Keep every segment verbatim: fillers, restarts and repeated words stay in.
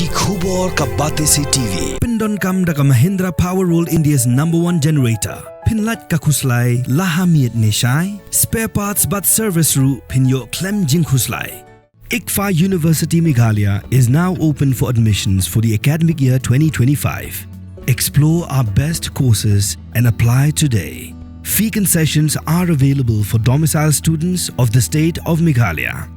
Ki khubor ka Batesi T V. Pyndonkam da ka Mahindra Power World, India's number one generator. Pynlait ka khuslai la ha miet ne shai. Spare parts bad service ruh phin ïoh khlem jingkhuslai. ICFAI University Meghalaya is now open for admissions for the academic year twenty twenty-five. Explore our best courses and apply today. Fee concessions are available for domicile students of the state of Meghalaya.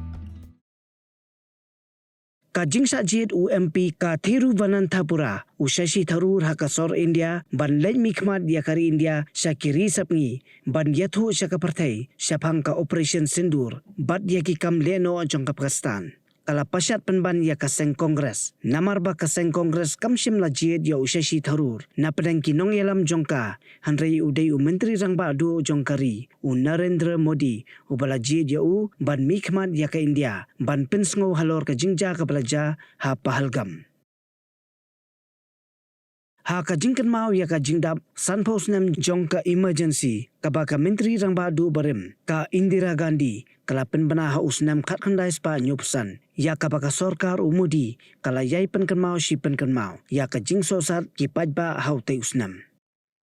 Ka jingshah jied u M P ka Thiruvananthapuram, u Shashi Tharoor, ha ka sor India ban leit mihkhmat ïa ka ri India sha ki ri sapngi ban ïathuh sha ka pyrthei shaphang ka Operation Sindoor bad ïa ki kam lehnoh jong ka Pakistan, ka la pashat pynban ïa ka seng Congress, namar ba ka seng Congress kam shym la jied ïa u Shashi Tharoor napdeng ki nongïalam jong ka, hynrei u dei u Myntri Rangbah Duh jong ka ri, u Narendra Modi, uba la jied ïa u ban mihkhmat ïa ka India ban pynsngew halor ka jingjia kaba la jia ha Pahalgam. Ha ka jingkynmaw ïa ka jingdap sanphew snem jong ka emergency, kaba ka Myntri Rangbah Duh barim, ka Indira Gandhi, ka la pynbna ha u snem khatkhyndai spah hynñiewphew san, ïa kaba ka sorkar u Modi ka la ïai pynkynmaw shi pynkynmaw ïa ka jingsohsat ki paidbah ha utei u snem.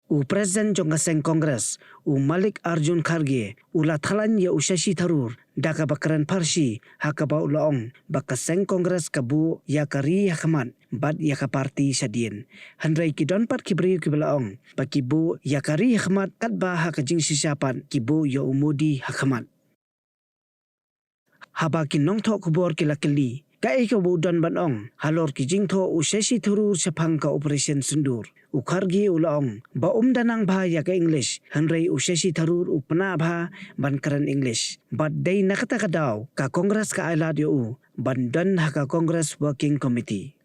U President jong ka seng Congress, u Mallikarjun Kharge, u la thalan ïa u Shashi Tharoor da kaba kren pharshi, ha kaba u la ong ba ka seng Congress ka buh ïa ka ri ha khmat bad ïa ka party shadien. Hynrei ki don pat ki briew kiba la ong ba ki buh ïa ka ri ha khmat, katba ha ka jingshisha pat ki buh ïa u Modi ha khmat. Haba ki nongthoh khubor ki la kylli kaei kaba u don ban ong halor ki jingthoh u Shashi Tharoor shaphang ka Operation Sindoor, u Kharge u la ong ba um da nang bha ïa ka English, hynrei u Shashi Tharoor u pynah bha ban kren English, bad dei na kata ka daw ka Congress ka ailad ïa u ban don ha ka Congress Working Committee.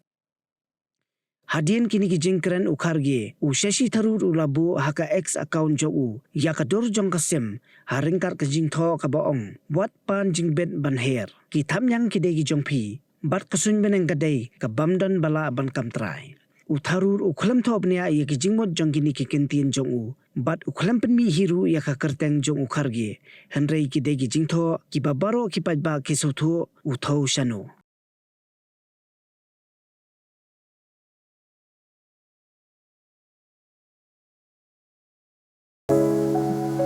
Hadien kine ki jingkren u Kharge, u Shashi Tharoor u la buh ha ka X account jong u ïa ka dur jong ka sim ha ryngkat ka jingthoh kaba ong, wat pan jingbit ban her, ki thapniang ki dei ki jong phi, bad ka suiñbneng ka dei ka bym don ba lah ban kam trai. U Tharoor u khlem thoh bniah ïa ki jingmut jong kine ki kyntien jong u, bad u khlem pynmih hi ruh ïa ka kyrteng jong u Kharge, hynrei ki dei ki jingthoh kiba baroh ki paidbah ki sngewthuh u thew shano.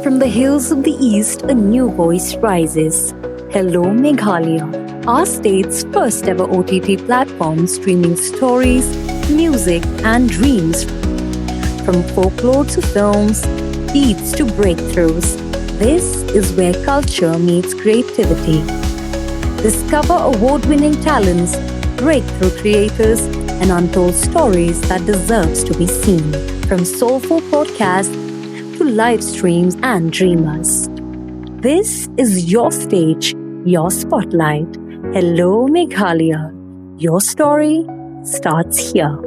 From the hills of the East, a new voice rises. Hello, Meghalaya, our state's first ever O T T platform streaming stories, music, and dreams. From folklore to films, beats to breakthroughs, this is where culture meets creativity. Discover award winning talents, breakthrough creators, and untold stories that deserves to be seen. From soulful podcasts to live streams and dreamers. This is your stage, your spotlight. Hello, Meghalaya. Your story starts here.